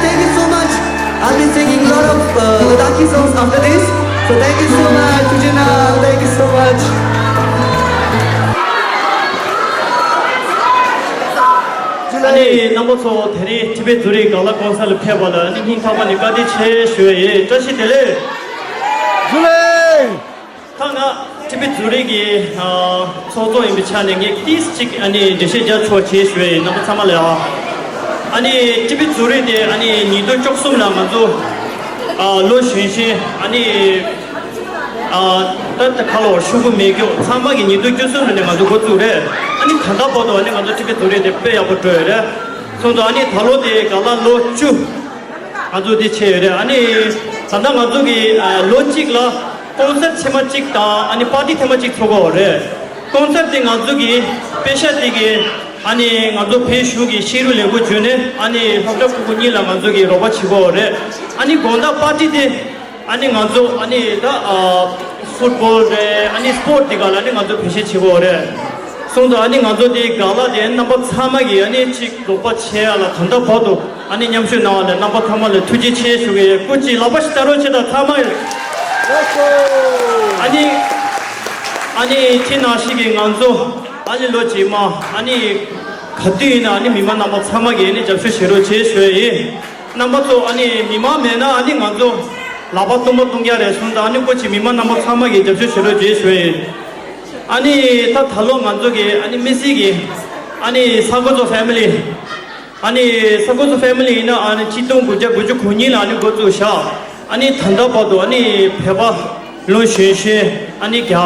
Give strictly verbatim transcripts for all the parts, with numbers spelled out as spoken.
Thank you so much. I'll be singing a lot of uh, Ladakhi songs after this. So thank you so much, Tujina. Thank you so much. ཨ་ནི་རྣམ་པ་ཚོ་དེ་རིང་ཊི་བེཊ་ཛུ་རིག་ག་ལ་ཀོན་སར་ལ་ཕེབས་པ་ལ་ཨ་ནི་སྙིང་ཐག་པ་ནས་བཀའ་དྲིན་ཆེ་ཞུ་ཡ་ཡིན། བཀྲ་ཤིས་བདེ་ལེགས། ཛུ་ལེ། ད་ང་ཊི་བེཊ་ཛུ་རིག་གི་ཨ་ཚོགས་གཙོ་ཡིན་པའི་ཆ་ནས་ངས་ཏིས་གཅིག་ཨ་ནི་འགྲེལ་བཤད་རྒྱག་ཆོག་ཅེས་ཞུ་ཡ་ཡིན། རྣམ་པ་ཚང་མ་ལ་ཨ་ཨ་ནི་ཊི་བེཊ་ཛུ་རིག་དེ་ཨ་ནི་ཉིས་སྟོང་བཅུ་གསུམ་ལ་ང་ཚོ་ཨ་ལོ་གཞོན་གཞོན་ཨ་ནི་ཨ་ད་ད་ཁ་ལོ་ཤོག་གུ་མེད་རྒྱུ་ཚང་མ་གི་ཉིས་སྟོང་བཅུ་གསུམ་ལོ་ནས་ང་ཚོ་འགོ་བཙུགས་རེད། ཨ་ནི་ད་ལྟ་བར་དུ་ཨ་ནི་ང་ཚོ་ཊི་བེཊ་ཛུ་རིག་དེ་དཔེ་ཡག་པོ་འགྲོ་ཡོད་རེད། སོང་ཙང་ཨ་ནི་ད་ལོ་དེ་ག་ལ་ལོ་བཅུ་ང་ཚོ་དེ་བྱས་ཡོད་རེད། ཨ་ནི་ད་ལྟ་ང་ཚོ་གི་ཨ་ལོ་གཅིག་ལ་ཀོན་སར་ཐེངས་མ་གཅིག་དང་ཨ་ནི་པར་ཊི་ཐེངས་མ་གཅིག་ཚོགས་ཀྱི་ཡོད་རེད། ཀོན་སར་དེ་ང་ཚོ་གི་པེ་ཤ་དེ་གི་ཨ་ནི་ང་ཚོ་བོད་གཞུང་གི་ཤེས་རིག་ལས་ཁུངས་བརྒྱུད་ནས་ཨ་ནི་སློབ་གྲྭ་ཕྲུ་གུ་གཉིས་ལ་ང་ཚོ་གི་རོགས་པ་བྱེད་ཀྱི་ཡོད་རེད། ཨ་ནི་དགོང་དག་པར་ཊི་དེ་ཨ་ནི་ང་ཚོ་ཨ་ནི་ད་ཨ་ཕུཊ་བོལ་རེད། ཨ་ནི་སི་པོརཊ་དེ་ག་ལ་ཨ་ནི་ང་ཚོ་བེད་སྤྱོད་བྱེད་ཀྱི་ཡོད་རེད། སོང་ཙང་ཨ་ནི་ང་ཚོ་དེ་ག་ལ་དེ་རྣམ་པ་ཚང་མ་གི་ཨ་ནི་ཅིག་རོགས་པ་བྱེད་ཡ་ལ་ད་ལྟ་བར་དུ་ཨ་ནི་མཉམ་ཞུགས་གནང་བ་ལ་རྣམ་པ་ཚང་མ་ལ་ཐུགས་རྗེ་ཆེ་ཞུ་གི་ཡོད། སྐུ་མཁྱེན་ལག་པ་ཞིག་སྟེར་རོགས་བྱེད་དང་། ཚང་མ་ཨ་ནི་ཨ་ནི་དེ་ནང་བཞིན་གྱི་ང་ཚོ་ཨ་ནི་ལོ་རྗེས་མ་ཨ་ནི་ག་དུས་ཡིན་ན་ཨ་ནི་མི་མང་རྣམ་པ་ཚང་མ་གིས་ཨ་ནི་རྒྱབ་སྐྱོར་བྱེད་རོགས་བྱེད་ཞུ་ཡ་ཡིན། རྣམ་པ་ཚོ་ཨ་ནི་མི་མང་མེད་ན་ཨ་ནི་ང་ཚོ་ལག་པ་སྟོང་པ་སྟོང་རྐྱང་རེད། སོང་ཙང་ཨ་ནི་སྐུ་མཁྱེན་མི་མང་རྣམ་པ་ཚང་མ་གིས་རྒྱབ་སྐྱོར་བྱེད་རོགས་བྱེད་ཞུ་ཡ་ཡིན། ཨ་ནི་ད་ད་ལོ་ང་ཚོ་གི་ཨ་ནི་དམིགས་བསལ་གྱི་ཨ་ནི་ས་གོ་ཚོ་ཕེ་མི་ལི། ཨ་ནི་ས་གོ་ཚོ་ཕེ་མི་ལི་ཡིན་ན་ཨ་ནི་ཆིག་སྟོང་དགུ་བརྒྱ་དགུ་བཅུ་གོ་གཉིས་ལ་ཨ་ནི་འགོ་བཙུགས་བཞག་ཨ་ནི་ད་ལྟ་བར་དུ་ཨ་ནི་བོད་པ་ལོ་གཞོན་གཞོན་ཨ་ནི་རྒྱ་གར་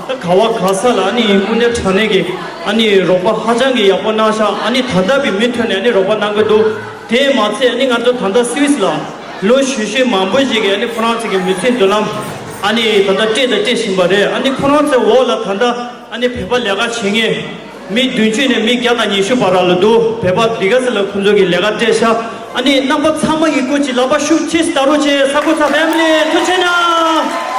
ད་ག་བ་ག་ས་ལ་ཨ་ནི་དངོས་གནས་དྲང་གནས་ཀྱི་ཨ་ནི་རོགས་པ་ཧ་ཅང་གི་ཡག་པོ་གནང་ཤག་ཨ་ནི་ད་ལྟ་བའི་མུ་མཐུད་ནས་ཨ་ནི་རོགས་པ་གནང་གི་འདུག་དེས་མ་ཚད་ཨ་ནི་ང་ཚོ་ད་ལྟ་སུད་སི་ལ་ལོ་གཞོན་གཞོན་མང་པོ་ཞིག་གིས་ཨ་ནི་ཁོ་རང་ཚོ་གི་མི་ཚེའི་མདུན་ལམ་ཨ་ནི་ད་ལྟ་སྤྲད་དང་སྤྲད་བཞིན་པ་རེད། ཨ་ནི་ཁོ་རང་ཚོའི་འོག་ལ་ད་ལྟ་ཨ་ནི་བོད་པ་ལས་ཀ་བྱེད་མཁན་མི་བདུན་ཅུ་ནས་མི་བརྒྱ་དང་ཉི་ཤུ་བར་ལ་འདུག་བོད་པ་འདི་ག་ཚོ་ལ་ཁོང་ཚོ་གིས་ལས་ཀ་སྤྲད་ཤག་ཨ་ནི་རྣམ་པ་ཚང་མ་གིས་སྐུ་མཁྱེན་ལག་པ་ཤུགས་ཆེ་སྟེར་རོགས་བྱེད། ས་གོ་ཚོ་ཕེ་མི་ལི་ཐུགས་རྗེ་གནང་།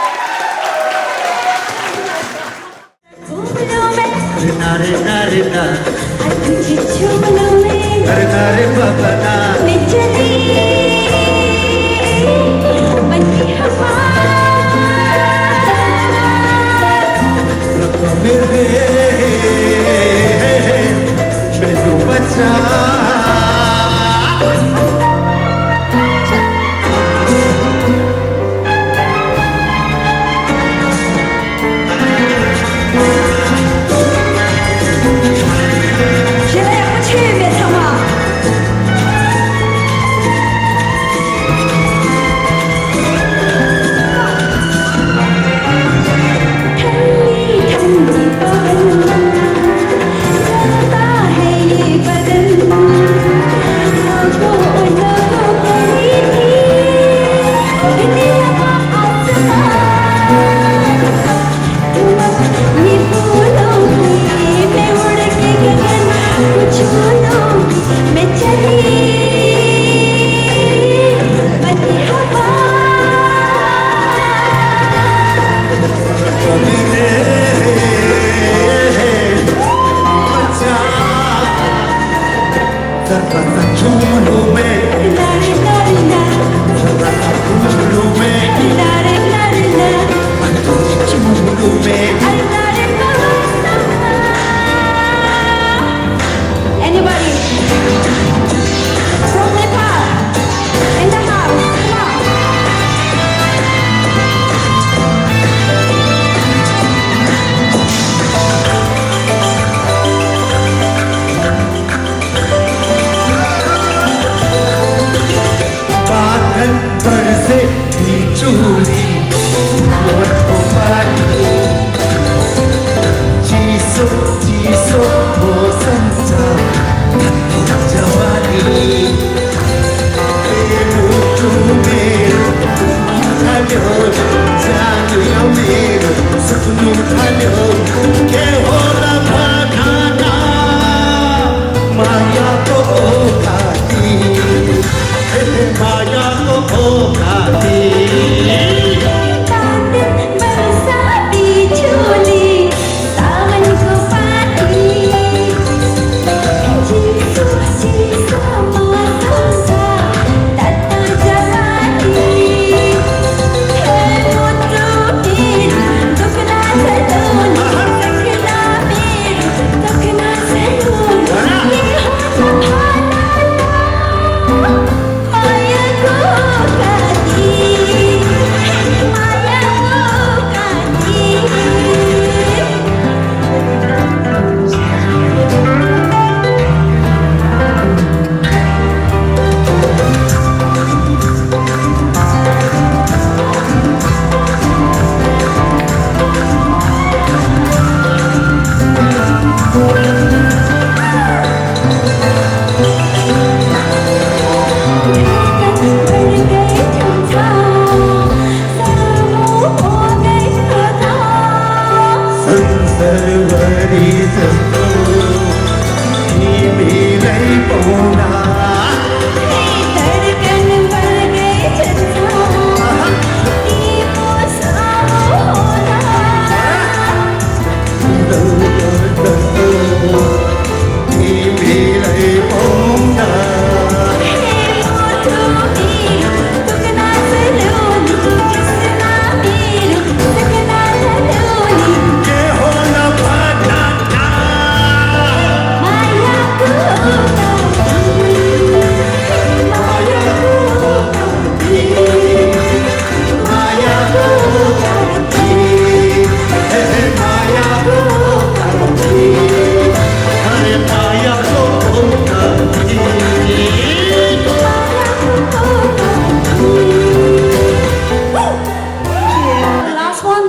The last one.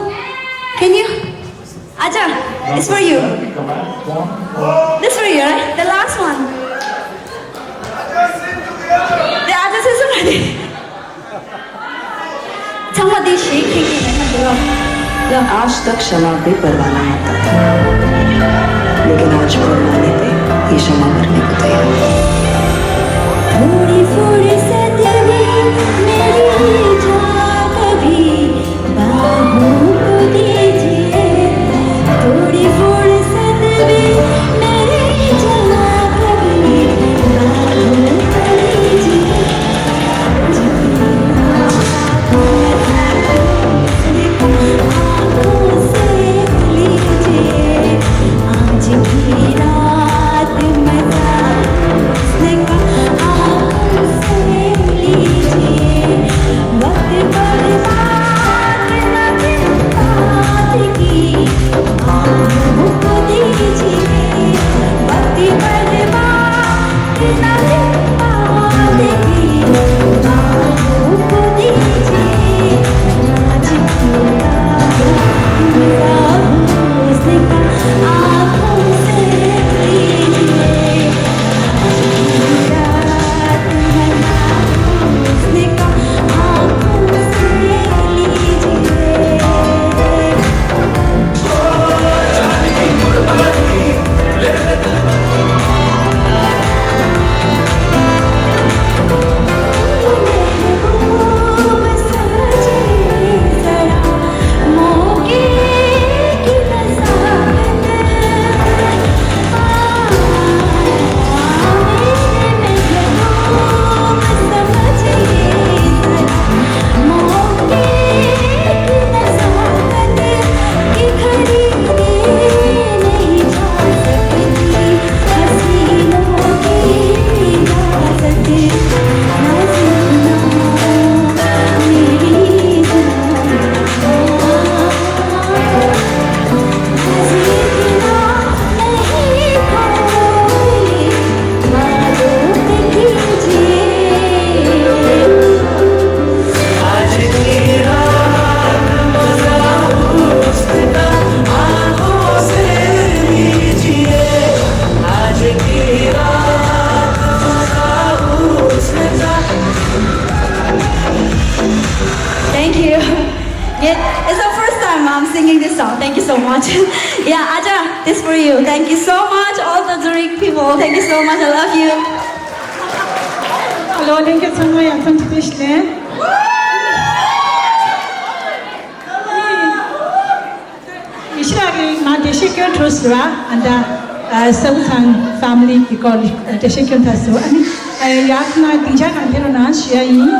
Can you? Acha, it's for you. This for you, right? The last one. The other is ready. ཚང་མ་དེ་ཞིག་ཁེངས་ཁེངས་ལེན་ན་འདུག་ལ། आज तक शमा भी परवाना आता था, लेकिन आज परवाने पे ये शमा मरने को तैयार है। थोड़ी फुर्सत भी मेरी जा कभी बाहों को दीजिए, थोड़ी फुर्सत भी मेरी जा कभी बाहों को दीजिए। Thank you. It, it's our first time. I'm singing this song. Thank you so much. Yeah, Aja, this for you. Thank you so much, all the Zurich people. Thank you so much. I love you. Hello, thank you so much. I'm from Tibet. ཡེ་ཤེས་ར་གི་ང་བདེ་གཤེགས་སྐྱོན་གྲོལ་ཟེར་བ་ཨ་ད་ཨ་སེ་བུ་ཚང་ཕེ་མི་ལི་གི་སྐོར་ལ་བདེ་གཤེགས་སྐྱོན་ཐ་ཟེར་བ་ཨ་ནི་ཡག་ན་སྡིངས་ཆ་གང་ཐད་རོགས་གནང་ཞུ་ཡ་ཡིན།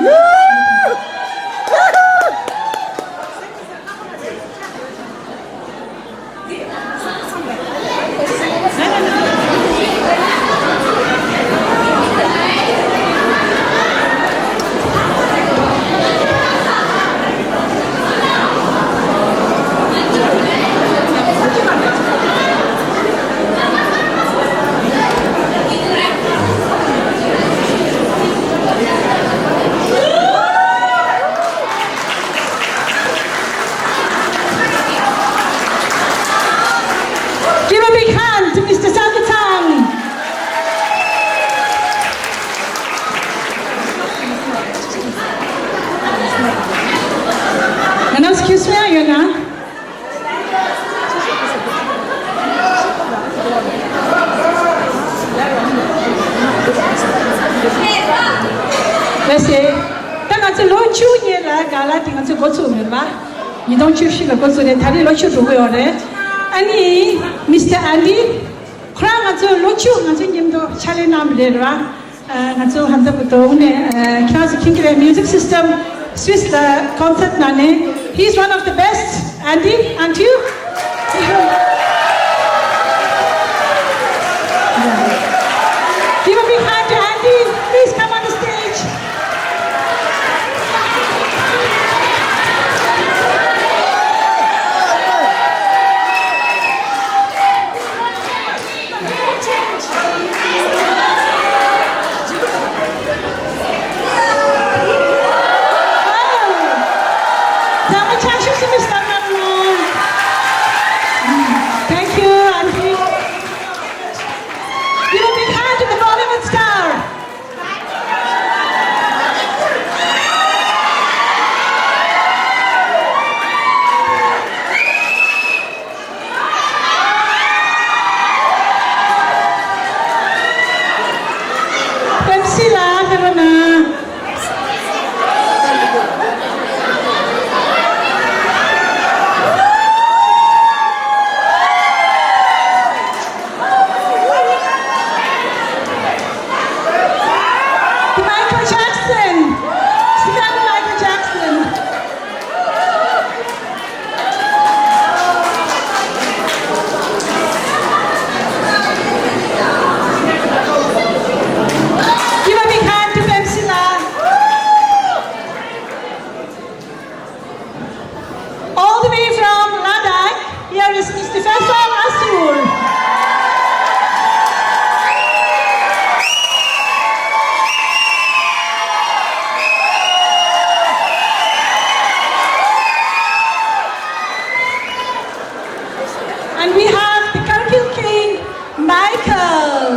Give a big hand to Mister Salvatang. And excuse me, you know. ལགས་སེ། ད་ང་ཚོ་ལོ་བཅུ་གཉིས་ལ་ག་ལ་དེ་ང་ཚོ་འགོ་ཚུགས་མེད་པ། ཉིས་སྟོང་བཅུ་བཞི་ལ་འགོ་ཚུགས་རེད། ད་རེས་ལོ་བཅུ་དྲུག་ཡོད་རེད། ཨ་ནི་Mister Andy ཁོ་རང་ང་ཚོ་ལོ་བཅུ་ང་ཚོ་མཉམ་དུ་ཕྱག་ལས་གནང་བ་རེད་ར། ཨ་ང་ཚོ་ཧན་ཐབ་ཏོ་ནས་ཨ་ཁྱེད་རང་ཚོ་མཁྱེན་གྱི་རེད། Music System Swiss ལ་concert ནང་ནས། He is one of the best, Andy, aren't you? Give a big hand to Andy. Please come on the stage. Thank you, Auntie. Give a big hand to the Bollywood star. ཕེབས་སྲིད་ལ་ཕེབས་རོགས་གནང་། Michael Jackson. Sit down, Michael Jackson. Give a big hand to Pepsi ལ། All the way from Ladakh, here is Mister Faisal Asur. And we have the Kargil King, Michael.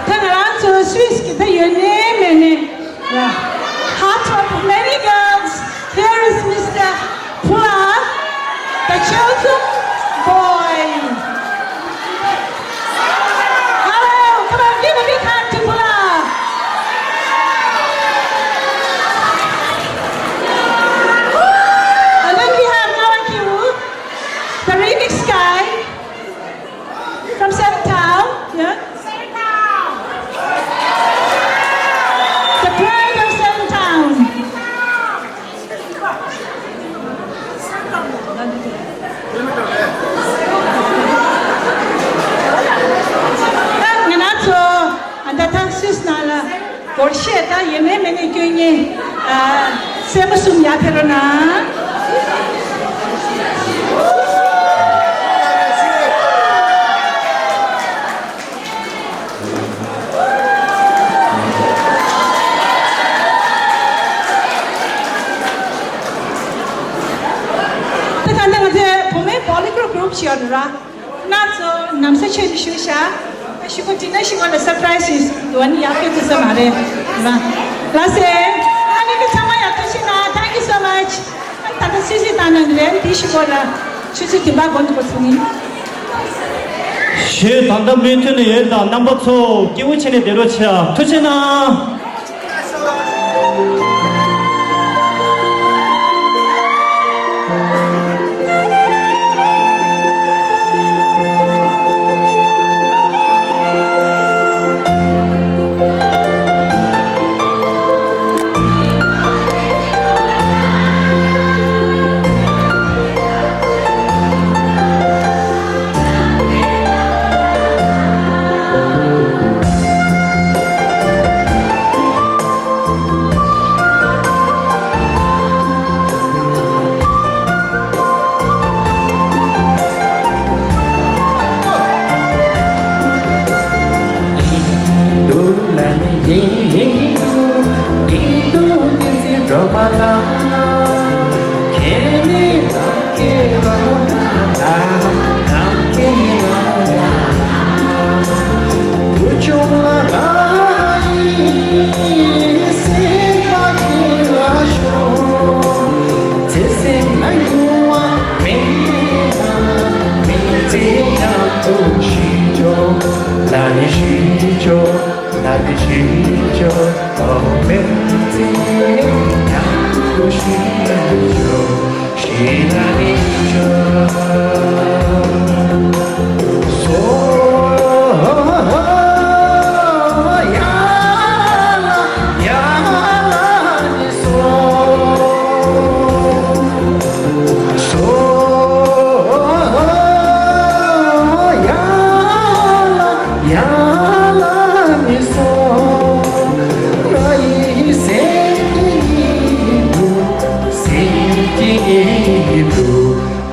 ད་ང་རང་ཚོ་སུད་སི་གི་ད་ཡོད་ནའི་མེད་ནའི། Heart of many girls, here is Mister Pula, the chosen boy. Hello, come on, give a big hand to Pula. And then we have Nawakiu, the remix guy. From Seven Town, yeah? Seven Town. The pride of Seven Town. ད་ང་རང་ཚོ་ཨ་ད་ཐང་སུད་སི་ནང་ལ། སྒོར་གཞས་དང་ཡོད་མེད་མེད་ནས་སྐྱོན་ཉེན། ཨ། སེམས་པ་གསུམ་ཡར་ཕེབས་རོགས་གནང་། ད་ད་ལྟ་ང་ཚོའི་བུ་མོའི་ ཨ་ནི་ཁོ་གུ་རུབ་ཞིག་ཡོད་ར། ང་ཚོ་ནམ་ས་ཆོས་ཀྱི་ཞུ་བྱ། ཞུ་གོ་དྲི་ན་ཞུ་གོ་ལ་སར་པ་རའི་སི་ཞིག་འདུག་ཨ་ནི་ཡག་གི་དུ་ས་མ་རེད་ར། ལ་སེ། ཨ་ནི་གི་ཚང་མ་ཡག་ཐུགས་ཆེ་གནང་། Thank you so much། ད་ལྟ་སི་སི་ད་ནང་རེད། དེ་ཞུ་གོ་ལ་ཆུ་ཚོད་བདུན་པ་གོང་དུ་གོ་ཚུགས་ཡིན། ཞེས་ད་ལྟ་མུ་མཐུད་ནས་ཡོད་དང་རྣམ་པ་ཚོ་སྐྱིད་པོ་བྱས་ནས་བསྡད་རོགས་བྱ། ཐུགས་ཆེ་གནང་།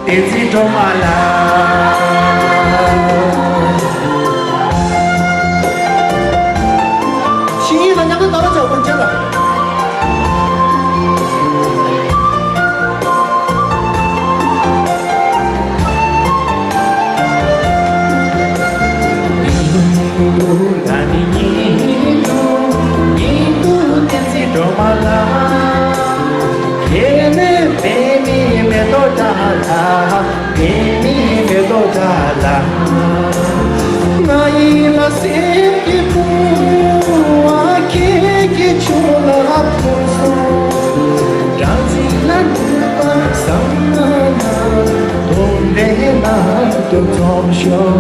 བསྟན་འཛིན་སྒྲོལ་མ་ལགས། ཤེས་ཡོན་ལ་མཉམ་དུ་ཏཱ་ལ་ཅག་པོ་མཇལ་ལ། ཉིད་དུ་བསྟན་འཛིན་སྒྲོལ་མ་ལགས། ཁྱེད་ནི་པདྨའི་མེ་ཏོག་འདྲ་ལ། པདྨའི་མེ་ཏོག་འདྲ་ལ། ང་ཡི་ལ་སེམས་ཀྱི་བུ་བ་ཁྱེད་ཀྱི་ཕྱོགས་ལ་ཕུལ་སོང་། སྒྲ་འཛིན་ལ་འགྲུབ་པ་བསམ་ན་ན། སྟོན་པའི་ལམ་དུ་འཛོམས་ཤོག་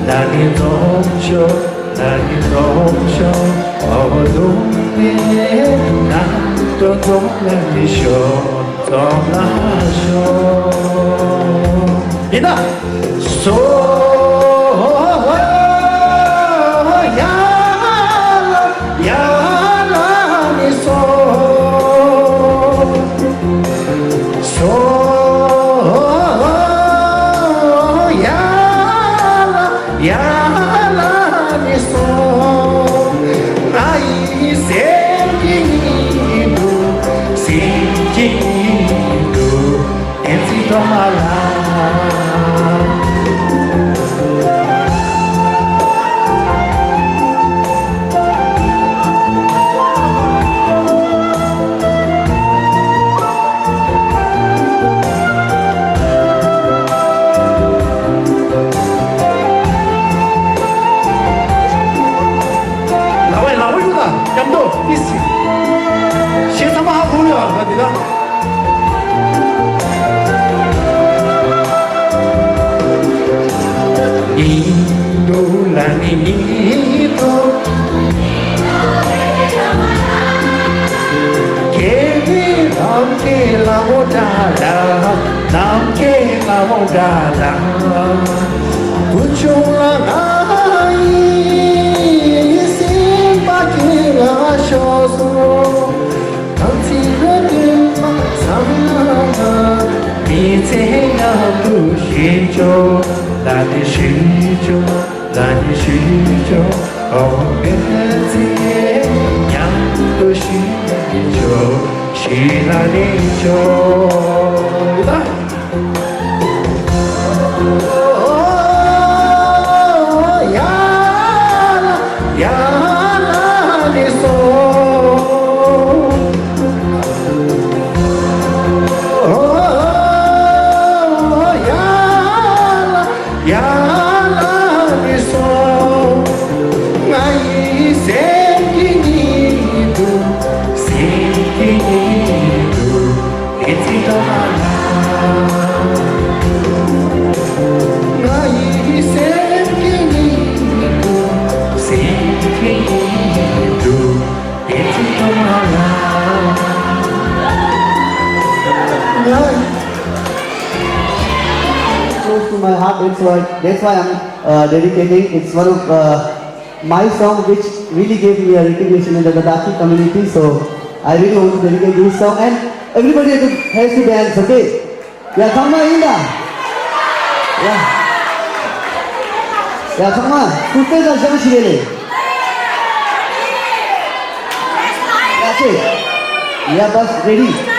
ལ་ནི་འཛོམས་ཤོག་ལ་ནི་འཛོམས་ཤོག་ཨོ་སྟོན་པའི་ལམ་དུ་འཛོམས་ལ་ནི་ཤོག་འཛོམས་ལ་ཤོག་ཡིན་ན། སོ་ཡ་ལ་ཡ་ལ་ནི་སོ། སོ་ཡ་ལ་ཡ་ལ་ནི་སོ། ང་ཡི་སེམས་ཀྱི་ཉིད་དུ་སེམས་ཀྱི་ཉིད་དུ། བསྟན་འཛིན་སྒྲོལ་མ་ལགས། ལག་པས་ལག་པ་གཡུག་དང་སྐྱབས་འགྲོ་ཏིས་ཅིག་ཞེས་ཚང་མ་ཧ་གོ་ཡོད་པ་འདི་ལ། ཉིད་དུ་ལ་ནི་ཉིད་དུ། ཁྱེད་ནི་ནམ་མཁའི་ལྷ་མོ་འདྲ་ལ། ནམ་མཁའི་ལྷ་མོ་འདྲ་ལ། བུ་ཆུང་ལ་ང་ཡི་སེམས་པ་ཁྱེད་ལ་ཤོར་སོང་། ཐང་ཚིག་ར་དུ་མ་བསམ་ན་ན། མི་ཚེ་མཉམ་དུ་ཤི་ཆོག་ལ་ནི་ཤི་ཆོག་ལ་ནི་ཤི་ཆོག་ཨོ་མི་ཚེ་མཉམ་དུ་ཤི་ཆོག་ཤི་ལ་ནི་ཆོག་ད། close to my heart. That's why, that's why I'm uh, dedicating. It's one of uh, my song which really gave me a recognition in the Ladakhi community. So I really want to dedicate this song, and everybody has to dance, okay? Yeah, come on, Inda. Yeah. Yeah, come on. Kutte da jam shigele. That's it. Yeah, bas ready.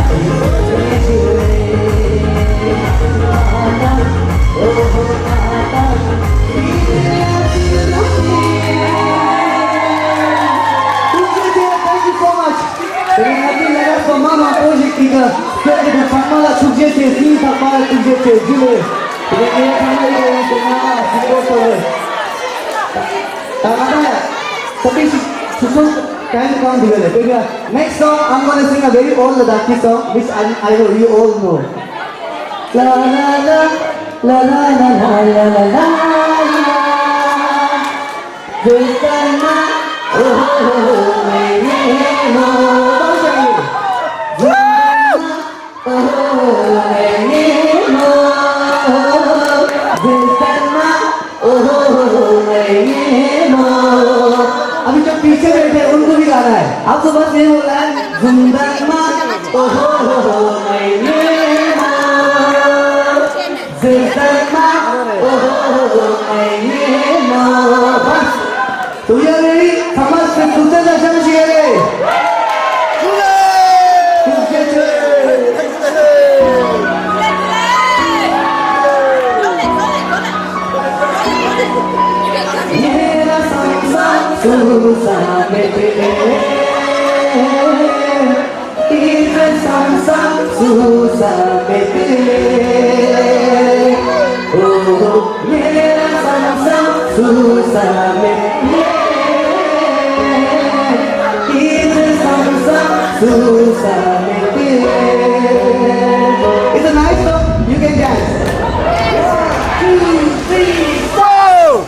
Thank you so much. དེ་ནས་ང་ཚོའི་ལས་ཀ་ཚོ་མང་མང་པོ་ཞིག་གིས་ཀྱི་སྐད་ཀྱི་ཚང་མ་ལ་ཐུགས་རྗེ་ཆེ། སྙིང་ཐག་པ་ལ་ཐུགས་རྗེ་ཆེ། རྒྱུ་ལས་དེ་ནས་ངའི་ཚང་མ་ཡིན་ཡིན་དེ་ན་སུ་པོ་ཏོ་རེད། ད་ང་ད་ཡ་ས་པི་ཤི་ཚུ་ཚོ་time གང་དུ་ཡོད་ལས་དེ་ག next song I'm gonna sing a very old Ladakhi song which I, I know you all know. La la la la la la la la la la. Zultanma, oh, oh, oh, oh, maine mo. Zultanma, oh, oh, oh, maine mo. Zultanma, oh, oh, oh, oh, maine mo. अभी जो पीछे बैठे हैं, उनको भी गाना है। आप तो बस ये बोलना है, Zultanma, oh, oh, oh, oh, maine mo. Zultanma, oh, oh, oh, oh, maine mo. बस। तो ये मेरी समझ से दूसरे दशम शेर है। It's a nice song. You can dance. One, two, three, four.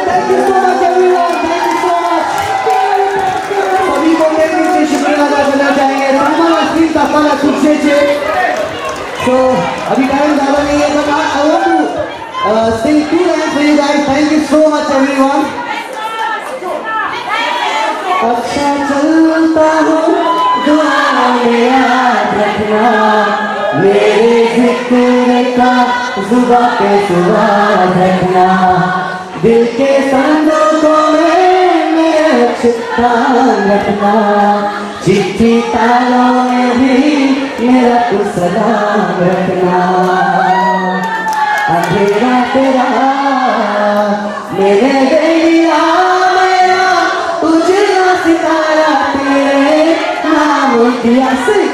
Thank you so much, everyone. Thank you so much. सभी को तेजी से शुक्रिया अदा करना चाहेंगे। Thank you so much, everyone. So, अभी टाइम ज़्यादा नहीं है, but I, I want to, uh, sing two lines for you guys. Thank you so much, everyone. अच्छा चलता हूँ, दुआ में याद रखना, मेरे जिक्र का जुबा पे सुबह रखना, दिल के संदूकों में मेरे अच्छे काम रखना, चिट्ठी तालों में भी मेरा तू सलाम रखना। अंधेरा तेरा मेरे बेलिया मेरा उजला सितारा तेरे नाम दिया। सिख।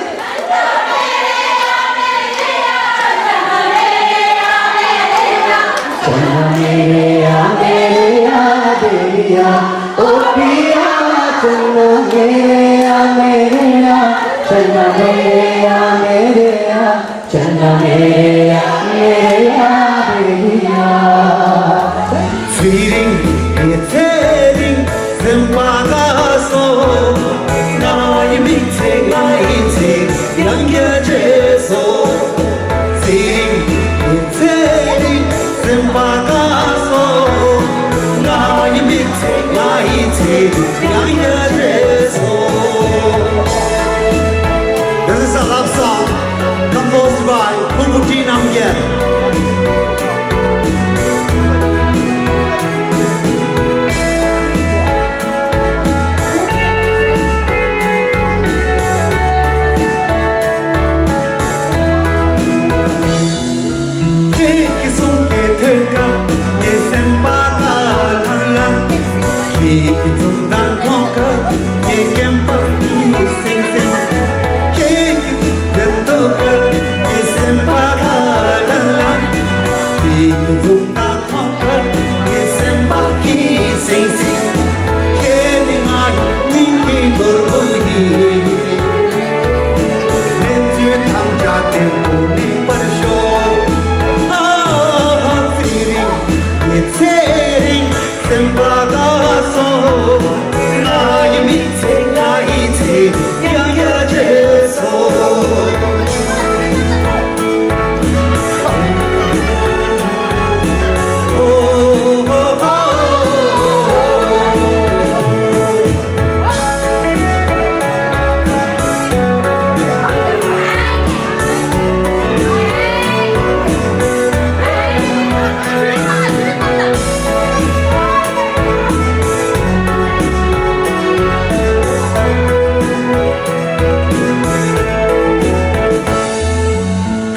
चन्ना मेरे आ, मेरे आ, बेलिया, ओ पिया, चन्ना मेरे आ, मेरे आ, चन्ना मेरे आ, मेरे आ, चन्ना मेरे आ, मेरे आ, बेलिया। ཚེ་རིང་ངའི་ཚེ་རིང་སེམས་པ་དགའ་སོང་། ང་ཡི་མི་ཚེ་ང་ཡི་ཚེ་ཡང་བསྐྱལ་བྱས་སོང་། ཚེ་རིང་ངའི་ཚེ་རིང་སེམས་པ་དགའ་སོང་། ང་ཡི་མི་ཚེ་ང་ཡི་ཚེ་ཡང་བསྐྱལ་བྱས་སོང་། This is a love song composed by Pu Kuti Namgyal. ཁྱེད་ཀྱི་གསུང་གི་ཐོས་སྐབས་ངའི་སེམས་པ་ལྷང་ལྷང་། ཁྱེད་ཀྱི་འཛུམ་མདངས་མཐོང་སྐབས་ངའི་སྐེམ་པ་སིང་སིང་། ཁྱེད་ཀྱི་འཛུམ་མདངས་མཐོང་སྐབས་ངའི་སེམས་པ་ལྷང་ལྷང་། ཁྱེད་ཀྱི་འཛུམ་མདངས་མཐོང་སྐབས་ངའི་སེམས་པ་སྐྱིད་སིང་སིང་། ཁྱེད་ནི་ང་ཡི་སྙིང་གི་ནོར་བུ་ཡིན། ལྷན་རྒྱས་ཐམས་ཅད་བདེ་མོ་གནས་པར་ཤོག། ཨ་ཨ་ཨ། ཚེ་རིང་ངའི་ཚེ་རིང་སེམས་པ་དགའ་སོང་། ང་ཡི་མི་ཚེ་ང་ཡི་ཚེ་ཡང་བསྐྱལ་བྱས་སོང་།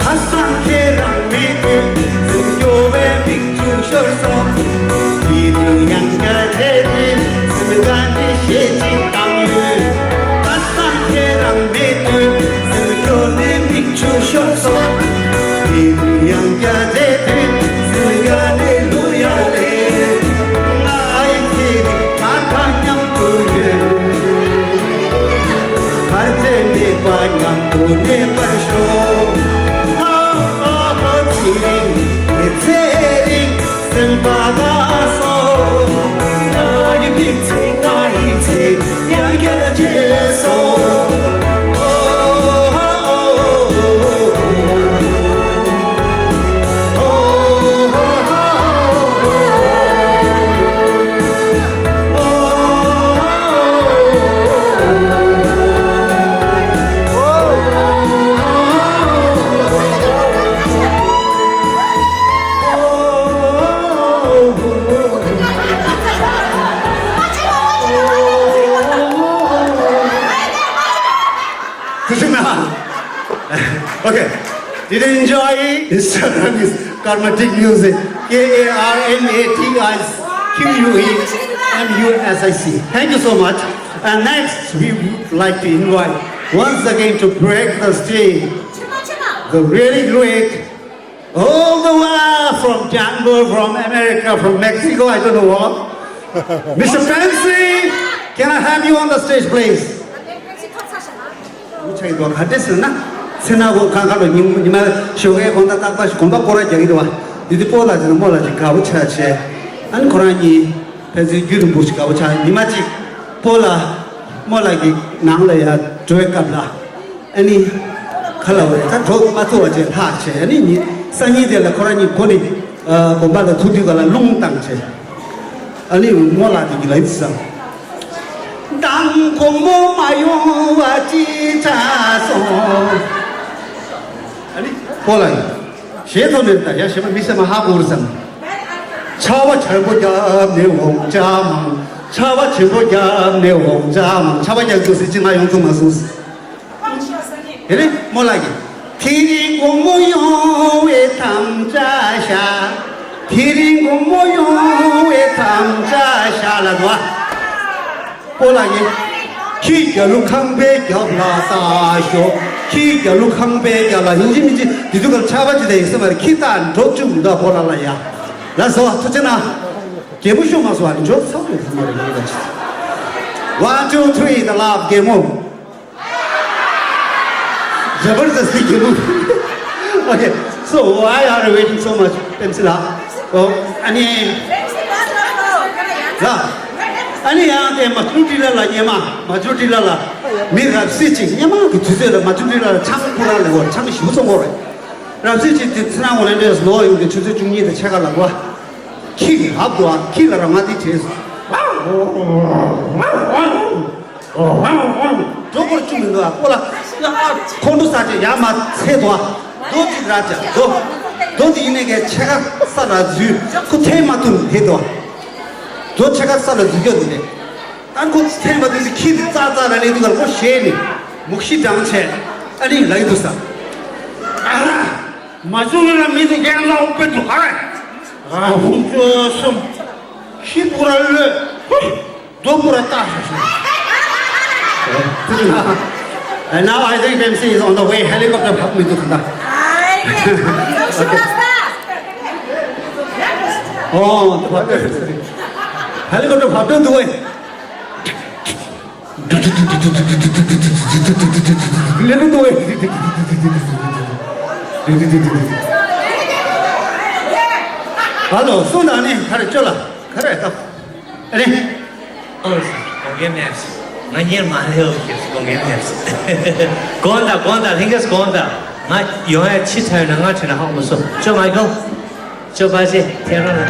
ཁ་སང་ཁྱེད་རང་མེད་དུས་འཛུམ་སྐྱོ་བའི་མིག་ཆུ་ཤོར་སོང་། དེ་དུས་ཡང་བསྐྱར་དེ་རིང་སེམས་དགའ་ནས་བཤད་ཅིག་བཏང་ཡོད། ཁ་སང་ཁྱེད་རང་མེད་དུས་འཛུམ་སྐྱོ་ནས་མིག་ཆུ་ཤོར་སོང་། དེ་དུས་ཡང་བསྐྱར་དེ། Okay. Did you enjoy? Instagram is Karmatic Music. K A R M A T I Q U E M U S I C. Thank you so much. And next, we would like to invite once again to break the stage the really great all the way from Denver, from America, from Mexico, I don't know what. Mister Fancy, can I have you on the stage, please? ཆགས་ཡོད་པ་ག་འདྲས་ཟེར་ན། ཚེ་ན་གོ་ཁང་ཁ་ལ་ཉིན་ཉི་མ་ཞོགས་ཀའི་དགོང་དག་རྟག་པར་དགོན་པ་སྐོར་ར་རྒྱག་གི་འདུག་བ། དེ་དུས་སྤོ་ལགས་ཟེར་ན་རྨོ་ལགས་ཀྱིས་དགའ་པོ་ཆགས་བྱས། ཨ་ནི་ཁོ་རང་གཉིས་ཕན་ཚུན་རྒྱུན་རིང་པོ་ཞིག་དགའ་པོ་ཆགས། ཉི་མ་གཅིག་སྤོ་ལགས་རྨོ་ལགས་ཀྱི་ནང་ལ་ཡར་འགྲོ་བའི་སྐབས་ལ། ཨ་ནི། ཁ་ལ་བ་ད་གྲོགས་མ་ཚོ་བ་ཅེ་ལྷག་བྱས། ཨ་ནི་ཉི་སང་ཉིན་དེ་ལ་ཁོ་རང་གཉིས་སྒོ་ནས་དགོན་པ་ལ་ཐུག་དུས་ག་ལ་རླུང་བཏང་བྱས། ཨ་ནི་རྨོ་ལགས་དེ་གི་ལ་ཡིན་ཙང་། མདང་དགོང་མོ་མ་ཡོང་བ་ཅི་ཆགས་སོང་། ཨ་ནི་སྤོ་ལགས་ཡིན། ཞེས་ཐོག་ནས་ད་ཡ་ཞེ་མ་མི་སེམས་མ་ཧ་གོ་རུ་ཙང་། ཆར་པ་ཆེན་པོ་བརྒྱབ་ནས་འོང་ཅག་མང་། ཆར་པ་ཆེན་པོ་བརྒྱབ་ནས་འོང་ཅག་མང་། ཆར་པ་རྒྱག་དུས་སུ་ཅི་མ་ཡོང་ཐུབ་མ་སོང་། དེ་ནས་རྨོ་ལགས་ཀྱིས། དེ་རིང་དགོང་མོ་ཡོང་བའི་དམ་བཅའ་བཞག་དེ་རིང་དགོང་མོ་ཡོང་བའི་དམ་བཅའ་བཞག་ལ་འདུག་ཨ། སྤོ་ལགས་ཀྱིས། ཁྱི་རྒྱ་ལུ་ཁང་པའི་རྒྱབ་ལ་ལྟ་ཞོག་ཁྱི་རྒྱ་ལུ་ཁང་པའི་རྒྱབ་ལ་ཡིན་གཅིག་མིན་གཅིག་དེ་དུས་ཀར་ཆར་པ་ཅི་དང་ཡིན་ས་མ་རེད། ཁྱི་རྟ་འགྲོ་བཅུག་མི་འདུག་སྤོ་ལགས་ལ་ཡ། ལགས་སོ་ཐུགས་རྗེ་གནང་། གད་མོ་ཤོར་མ་སོང་ཨ་ནི་འཇོག་ཚར་བ་ཡིན་ས་མ་རེད་ངེས་ལ་ཅི། One, two, three, the laugh, གད་མོ། Jabardast, གད་མོ། Okay, so why are you waiting so much, ཕན་ཚུན་ལགས། ཨོ། ཨ་ནི། ལགས། ཨ་ནི་ཡང་དེ་མ་ཇུ་ཏི་ལ་ལ་སྙེ་མ། མ་ཇུ་ཏི་ལ་ལ། མི་རབ་གསལ་ཅིག་སྙེ་མ་གི་དུས་ཚོད་ལ་མ་ཇུ་ཏི་ལ་ལ་ཆང་ཁུ་ར་ལ་འོ་ཆང་ཞུ་སོང་གོ་རེད། རབ་གསལ་ཅིག་དེ་ཚེ་རང་འོ་ལེན་འདྲེས་ལོ་ཡོང་གི་ཆུ་ཚོད་བཅུ་གཉིས་དང་ཕྱེད་ཀ་ལ་གོ། ཁྱི་གི་ལབ་འདུག་ཨ། ཁྱི་ལ་ར་ང་དེ་བྱས་སོང་། འགྲོ་སྐོར་བཅུག་མི་འདུག་ཨ། ཁོ་ལ་ཁོང་ཁྲོ་ཟ་བྱས་ཡར་མར་འཚལ་འདུག་ཨ། རྡོ་གཅིག་རག་བྱ་རྡོ། རྡོ་དེ་ཡིན་ནས་ཀའི་ཕྱེད་ཀ་ས་ལ་འཛུལ། ཁོ་འཐེན་མ་ཐུབ་ནས་འདུག་ཨ། རྡོ་ཕྱེད་ཀ་ས་ལ་འཛུལ་རྒྱུ་འདུག་ནས། ད་ཁོ་འཐེན་མ་ཐུབ་ནས་ཁྱི་དེ་ཙག་ཙག་ལ་ལེན་འདུག་ག་ཁོ་ཞེད་ནས་མུག་ཤི་འགྲངས་བྱས་ཨ་ནི་ལ་ཡི་འདུག་ས། ཨ་ར། མ་བྱུང་ན་མི་དེ་རྒན་ལ་འོག་པའི་འདུག་ག་རེད། ཨ་ཧུང་ཅོ་སོམ། ཁྱི་པུ་ར་ལོས། རྡོ་པུ་ར་ལྟ་ཞོག་ཞོག And now I think M C is on the way. Helicopter བབས་མི་འདུག་ག་ད། ཨོ། Helicopter བབས་འགྲོ་འདུག་ཨེ། ལེ་ལོ་འདུག་ཨེ། ཧ་ལོ་སུ་ན་ནི་ག་རེ་ཅོ་ལ་ག་རེ་ད། ཨ་རེ། ཨོ་སི། དགོངས་འགལ་མེད་སི། ང་གཉེར་མ་ལེའོ་ཞེས་སི་དགོངས་འགལ་མེད་སི། དགོངས་དག་དགོངས་དག་ལྷིང་གེ་སི་དགོངས་དག་ང་ཡོང་ཡ་ཕྱི་དྲགས་ཡོད་ན་ང་དྲན་ན་ཧ་གོ་མ་སོང་ཅོ་མ་གོ་ཅོ་པ་ཅེ་ཐེ་རོ་ན།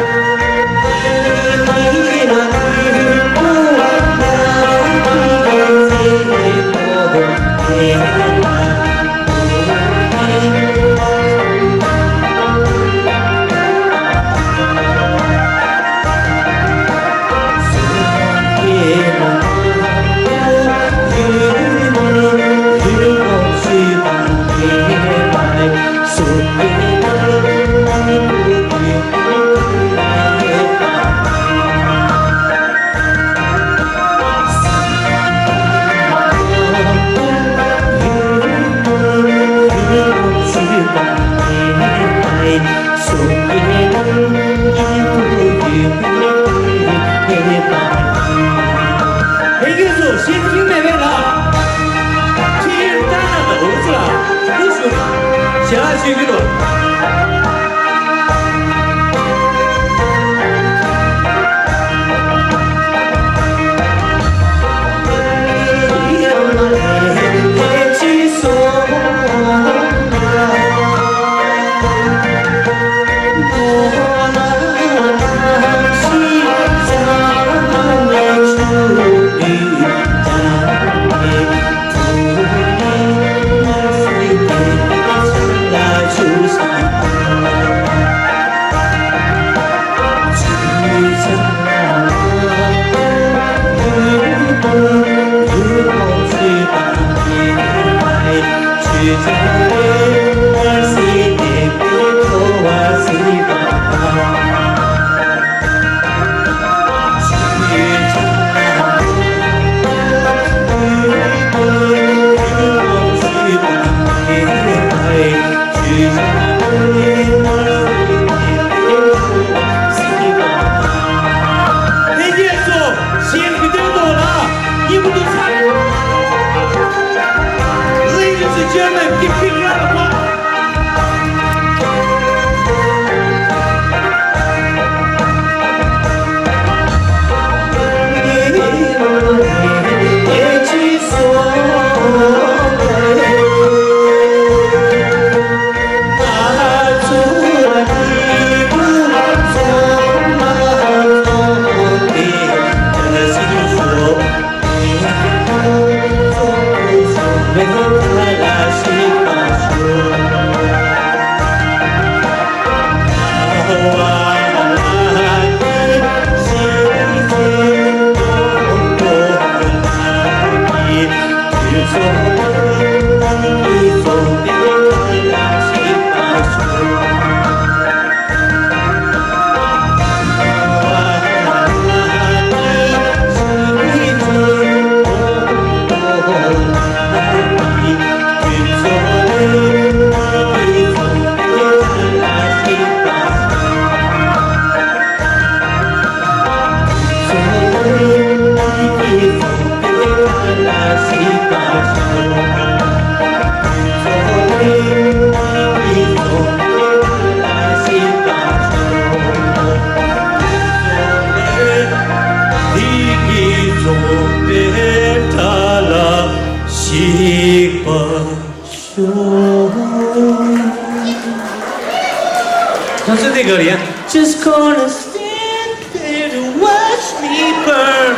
ང་ཚོ་འདི་གར་ཡང་Just gonna stand there to watch me burn.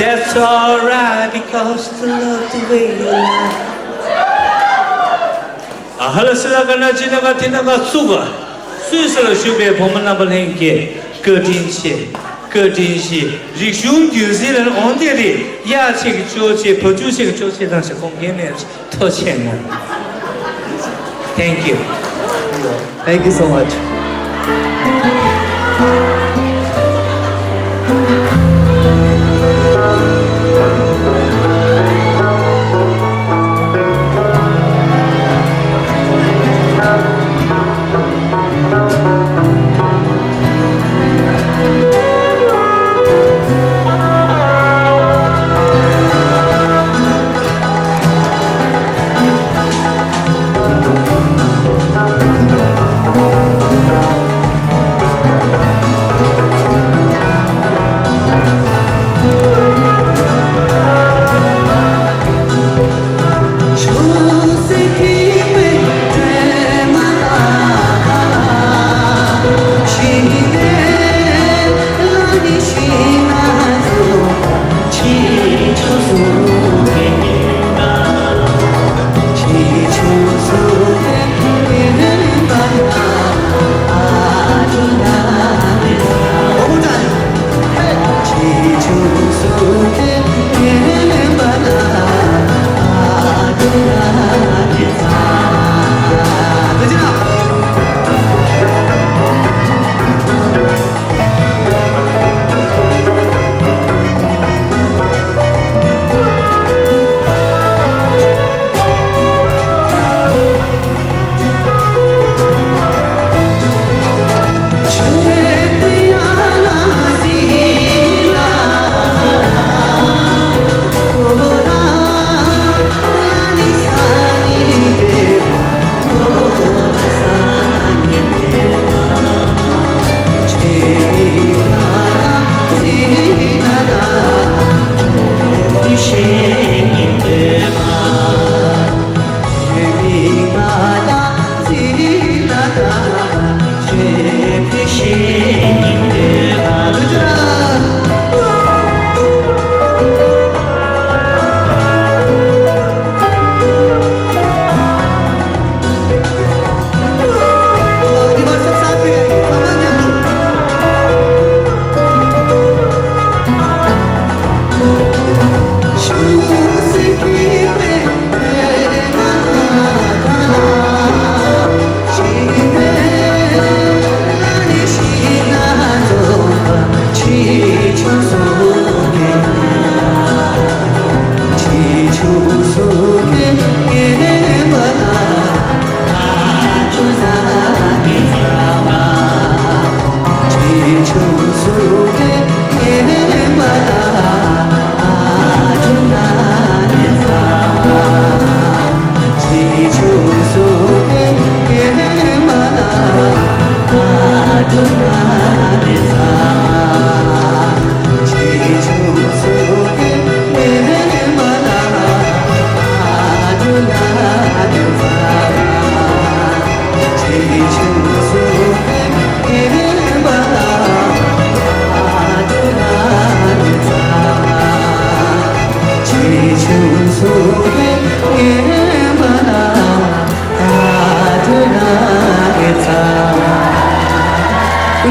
That's alright because the love the way you lie. ཨ་ཧ་ལ་སི་ལ་ཀ་ན་ཅི་ན་ཀ་ཏི་ན་ཀ་སུ་ག་སུད་སི་ལ་བཞུགས་པའི་བུ་མོ་རྣམ་པ་ལྷན་རྒྱས་བཀའ་དྲིན་ཆེ། བཀའ་དྲིན་ཆེ། རིག་གཞུང་རྒྱུན་འཛིན་ལ་འོང་དེ་རེད། ཡ་ཆེ་གི་ཅོ་ཆེ་བ་ཅུ་ཆེ་གི་ཅོ་ཆེ་དང་ཞེ་དགོངས་འགལ་མེད། ཐུགས་རྗེ་ཆེ་གནང་། Thank you. Thank you so much.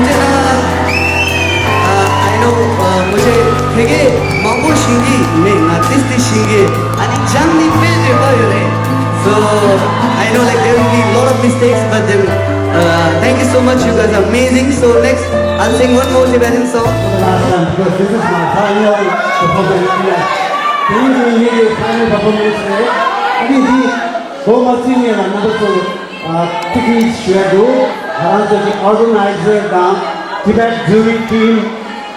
ཁྱེད་རང་ལ། I know, uh, མོ་ཆེ་དེ་གའི་མང་པོ་ཤེས་ཀྱི་མེད། ང་ཏིས་ཏིས་ཤེས་ཀྱི། ཨ་ནི་སྦྱང་ནི་དཔེ་རེ་པ་ཡོད་རེད། So I know, like, there will be a lot of mistakes, but then, uh, thank you so much. You guys are amazing. So next, I'll sing one more Tibetan song. Last time, because this is my final performance. Can you give me your final performance, right? I mean, the Go Martin, yeah, number two. ཨ། ཐུགས་རྗེ་ཆེ་ཞུ་ཡ་འདུག་ང་རང་ཚོ་གི་ཨོར་ག་ནའི་ཛར་དང་Tibet Jury Team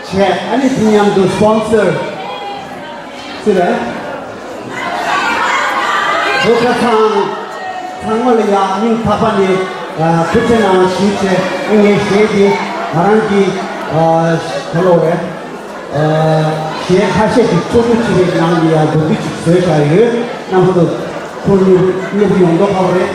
བཅས། ཨ་ནི་དེ་མཉམ་དུ་སི་པོན་སར་ཅི་རེད། བོད་ཁ་སང་ཚང་མ་ལ་ཡ་སྙིང་ཐག་པ་ནས་ཨ་ཐུགས་རྗེ་གནང་ཞུ་བྱས། ཨ་ནི་གཞས་འདི་ང་རང་གི་ཨ་ག་ལོ་རེད། ཨ། གཞས་ཁ་ཤས་ཤིག་གཙོ་བོ་བྱས་པའི་ནང་ལ་ཡ་མདོར་བསྡུས་ཤིག་བཟོས་བཞག་ཡོད། རྣམ་པ་ཚོ་ཐུགས་སྣང་སྙིང་པོ་ཡོང་མདོག་ཁ་པོ་རེད།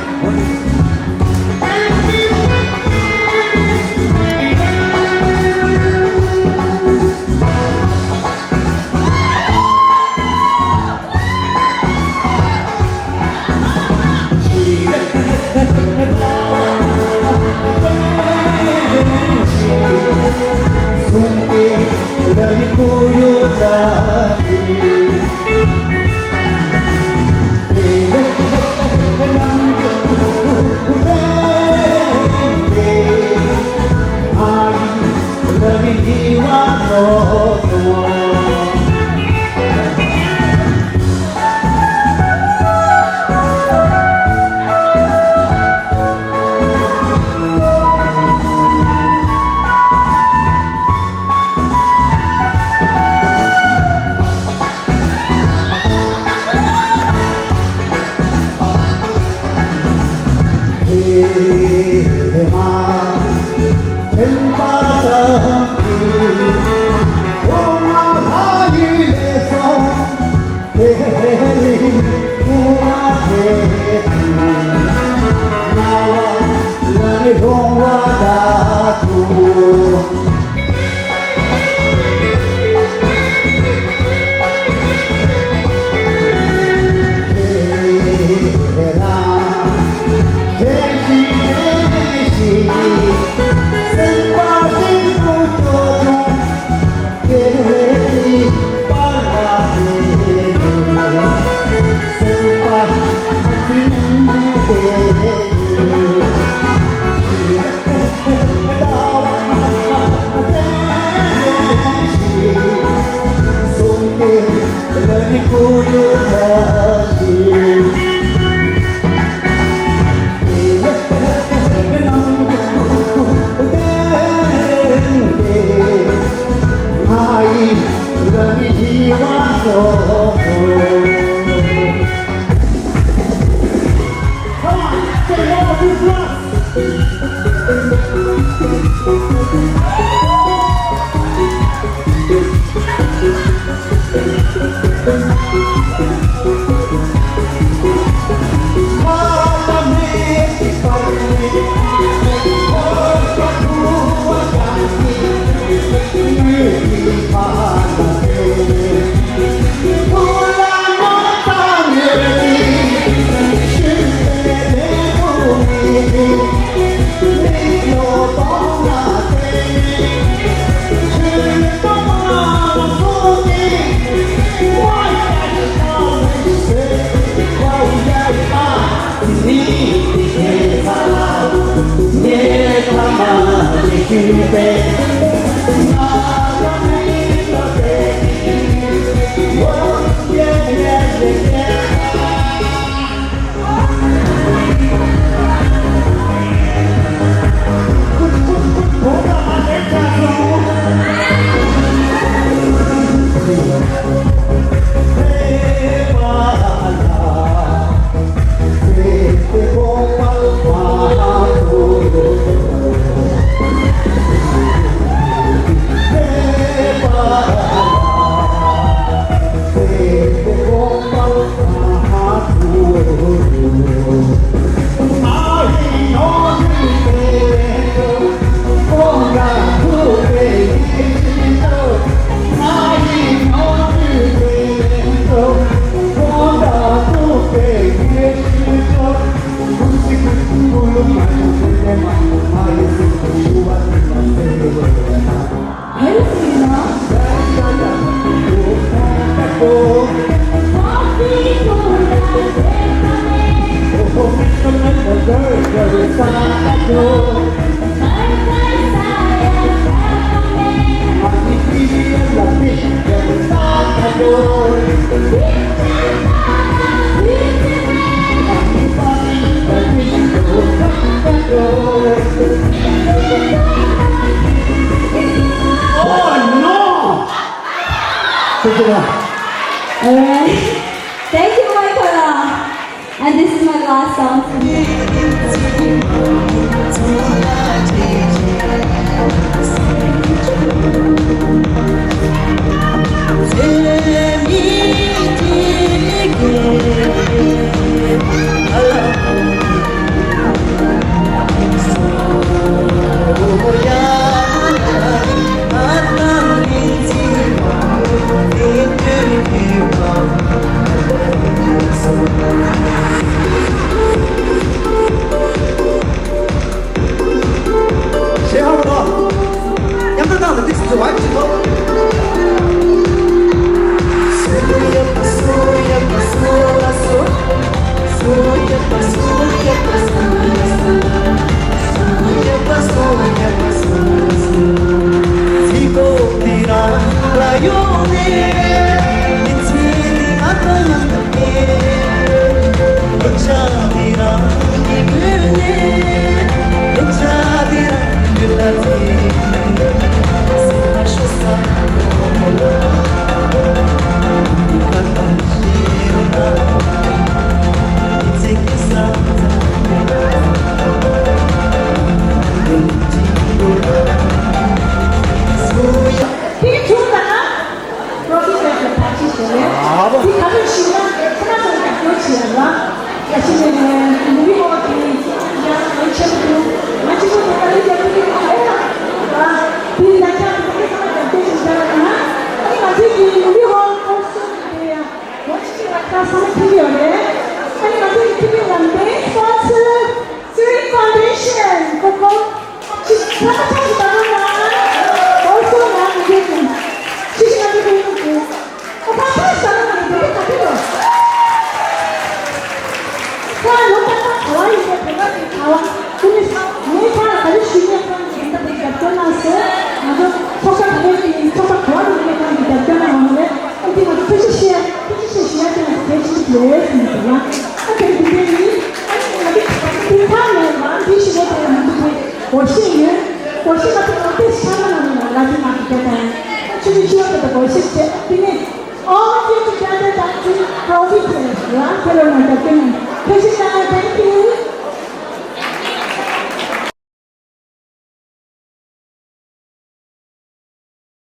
Oh no! All right. Thank you, Michael. And this is my last song. ཨ་བ། འདི་ག་རེ་ཞིག་ན་ཁོ་ན་ཚོ་རྒྱབ་སྐྱོར་བྱེད་ཡ་ར། ཡ་ཤི་ནས་ནས་ནུ་བི་འོ་དེ་ཡ་ང་ཆེ་པོ་འདུག་ང་ཆེ་པོ་འདུག་ཨ་ནི་རྒྱབ་སྐྱོར་ཡོད་ཨ་ཡ། ཨ་དེ་ཡིན་ན་ཁྱེད་ཚོ་ག་རེ་ཚང་མ་རྒྱབ་སྐྱོར་བྱེད་ཡ་ར་ན། ཨ་ནི་ང་ཚོའི་གི་ནུ་བི་འོ་ཨོ་སོ་དེ་ཡ་ང་ཆེ་ཆེ་ང་ཁ་སང་ཐུག་གི་ཡོད་རེད། ཨ་ནི་ང་ཚོའི་གི་ཐུག་གི་ལམ་སྟོན་སྤོན་སར་Siri Foundation ཁོ་ཁོ། ཅི་ཕ་ཁ་ཆག་ཅིག་ད་གོ་ན། ཨོ་སོ་ང་མི་དགོས་ཀྱང་། ཅི་ཞིག་ང་མི་དགོས་ཀྱང་། ཨོ་ཕ་ཁ་ཆག་ད་གོ་ན་མི་དགོས་ཀྱང་། ཁ་ལོ་ཏག་ཏག་ག་བ་ཡིན་པའི་བོད་པ་དེ་ག་བ་དེ་ནི་ངའི་ཁ་ལ་ག་རེ་ཞུ་ཉེ་ཁོང་གི་རིན་ཐང་དེ་རྒྱབ་སྐྱོར་གནང་སོང་། ང་ཚོ་ཚོགས་ས་ག་རེ་ཡིན་ཚོགས་ས་ག་བ་ཡིན་པའི་ཁོང་གི་རྒྱབ་སྐྱོར་གནང་བ་རེད། ཨ་འདི་ང་ཚོ་ཐུགས་རྗེ་ཆེ་ཐུགས་རྗེ་ཆེ་ཞུ་ཡ་དེ་ང་ཚོ་གལ་ཆེན་པོ་རེད་ཟེར་ནས་ཟེར་ཡ། ཨ་དེ་འདི་འདྲ་ཡིན། ཨ་ནི་ང་ཚོ་དེང་སང་ནས་ང་འདི་ཞུ་བ་དེ་ང་ཚོ་དེ་སྒོར་གཞས་ཡོད། སྒོར་གཞས་ང་ཚོ་ང་ཚོས་ཤ་ན་ན་ན་ལ་དེ་ང་ཚོ་རྒྱ་དང་ཨ་ཆུ་མི་ཆུ་བ་དེ་སྒོར་གཞས་བྱས། དེ་ནས་all you together dancing provinces ལ་ཁྱེད་རང་ང་རྒྱབ་སྐྱོར་གནང་ཐུགས་རྗེ་ཆེ། Thank you.